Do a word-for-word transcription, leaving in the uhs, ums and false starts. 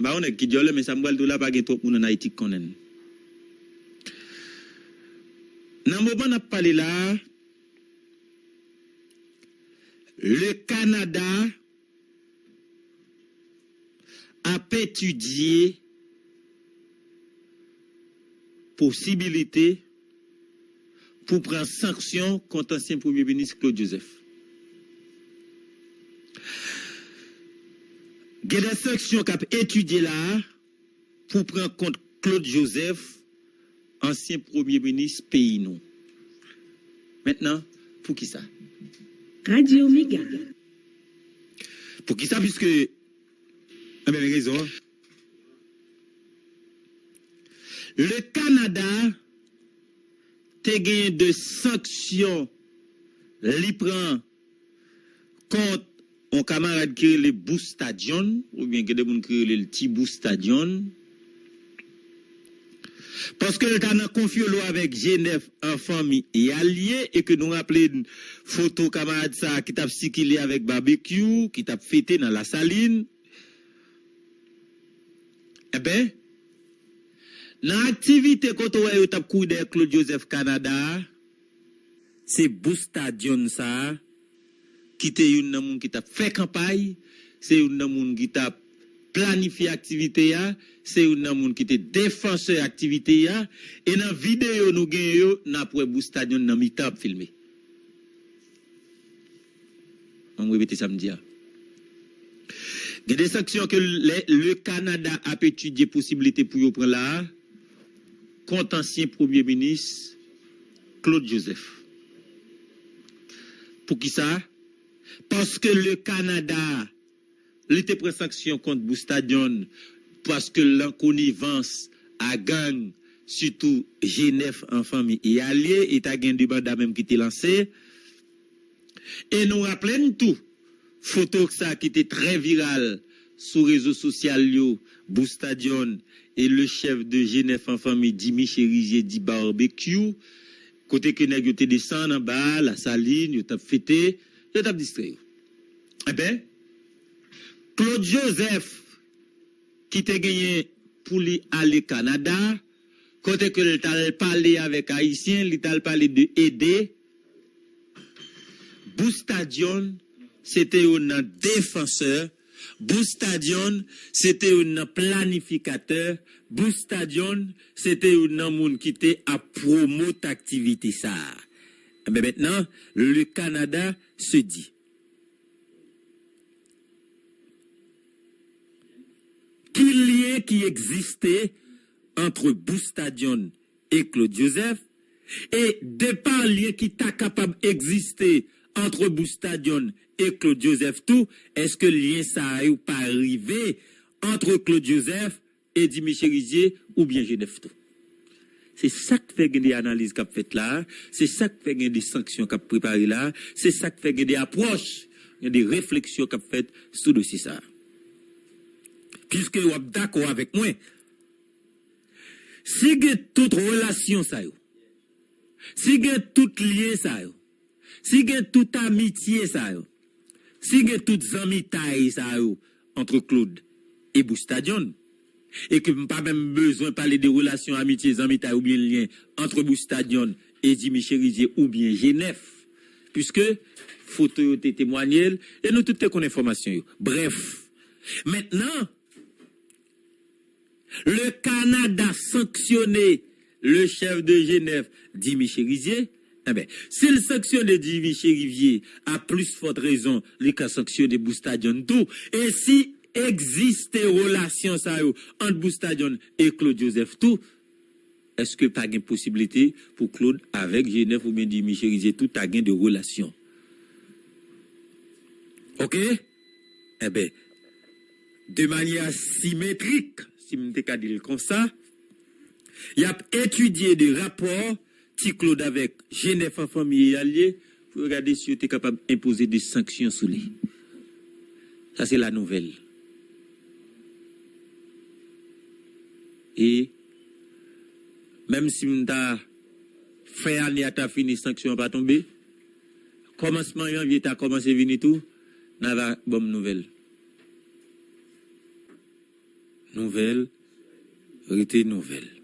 M pa yon nèg ki dyòlè, men sa m pral di w la, pa gen twòp moun ann Ayiti k konnen l. Nan moman n ap pale la a, le Canada ap etidye posibilite pou pran sanksyon kont ansyen premye minis Claude Joseph. Gen de sanksyon k ap etidye la a pou pran kont Claude Joseph, ansyen premye minis peyi nou. Mentnan, poukisa? Radyo Mega. Poukisa? Piske, anben, men rezon an. Le Canada te genyen de sanksyon li pran kont yon kamarad ki rele Boustadion, oubyen gen de moun ki rele l Ti Boustadion, paske l ta nan konfyolo avèk G nèf an fanmi e alye, e ke nou raple n foto kamarad sa a ki t ap sikile avèk Babekyou, ki t ap fete nan Lasalin. Enben, nan aktivite kote w wè yo t ap kouri dèyè Claude Joseph Canada a, se Boustadion sa a ki te youn nan moun ki t ap fè kanpay, se youn nan moun ki t ap planifye aktivite a, se youn nan moun ki te defansè aktivite a, e nan videyo nou genyen yo, n ap wè Boustadion nan mitan ap filme. An m repete sa m di a. Gen de sanksyon ke le, le Canada ap etidye posiblite pou yo pran la a kont ansyen premye minis Claude Joseph. Poukisa? Paske le Canada, li te pran sanksyon kont Boustadion paske l an konivans a gang, sitou G nèf an fanmi e alye, e ta gen de manda menm ki te lanse. E nou raple n tou, foto sa ki te trè viral sou rezo sosyal yo, Boustadion e le chèf de G nèf an fanmi Jimmy Chérizier di Barbecue, kote ke nèg yo te desann anba Lasalin, yo t ap fete, yo t ap distrè yo. Enben, Claude Joseph, ki te genyen pou li ale Kanada, kote ke l t al pale avèk Ayisyen, li t al pale de ede, Boustadion se te youn nan defansè, Boustadion se te youn nan planifikatè, Boustadion se te youn nan moun ki te ap pwomot aktivite sa a. Enben, mentnan, le Canada se dit, ki lyen ki egziste ant Boustadion e Claude Joseph, e de pa lyen ki ta kapab egziste ant Boustadion e Claude Joseph tou, èske lyen sa yo pa rive ant Claude Joseph e Jimmy Chérizier oubyen G nèf tou? Se sa k fè gen de analiz k ap fèt la a, se sa k fè gen de sanksyon k ap prepare la a, se sa k fè gen de apwòch, gen de refleksyon k ap fèt sou dosye sa a. Piske w ap dakò avèk mwen, si gen tout relasyon sa yo, si gen tout lyen sa yo, si gen tout amitye sa yo, si gen tout zanmitay sa yo ant Claude e Boustadion, e ke m pa menm bezwen pale de relasyon amitye, zanmitay oubyen lyen ant Boustadion e Jimmy Chérizier oubyen G nèf, piske foto yo te temwanye l, e nou tout te konn enfòmasyon yo. Brèf, mentnan, le Canada sanksyone le chèf de G nèf, Jimmy Chérizier. Enben, si l sanksyone Jimmy Chérizier, a plis fòt rezon, li ka sanksyone Boustadion tou. E si egziste relasyon sa yo ant Boustadion e Claude Joseph tou, èske pa gen posiblite pou Claude avèk G nèf oubyen Jimmy Chérizier tou ta gen de relasyon? Oke? Enben, de manyè simetrik, si m te ka di l konsa, y ap etidye de rapò Ti Claude avèk G nèf an fanmi e alye pou yo gade si yo te kapab enpoze de sanksyon sou li. Sa se la nouvèl. E menm si m ta fen ane a ta fini, sanksyon an pa tonbe, kòmansman janvye ta kòmanse vini tou, n a va ban m nouvèl. Nouvèl rete nouvèl.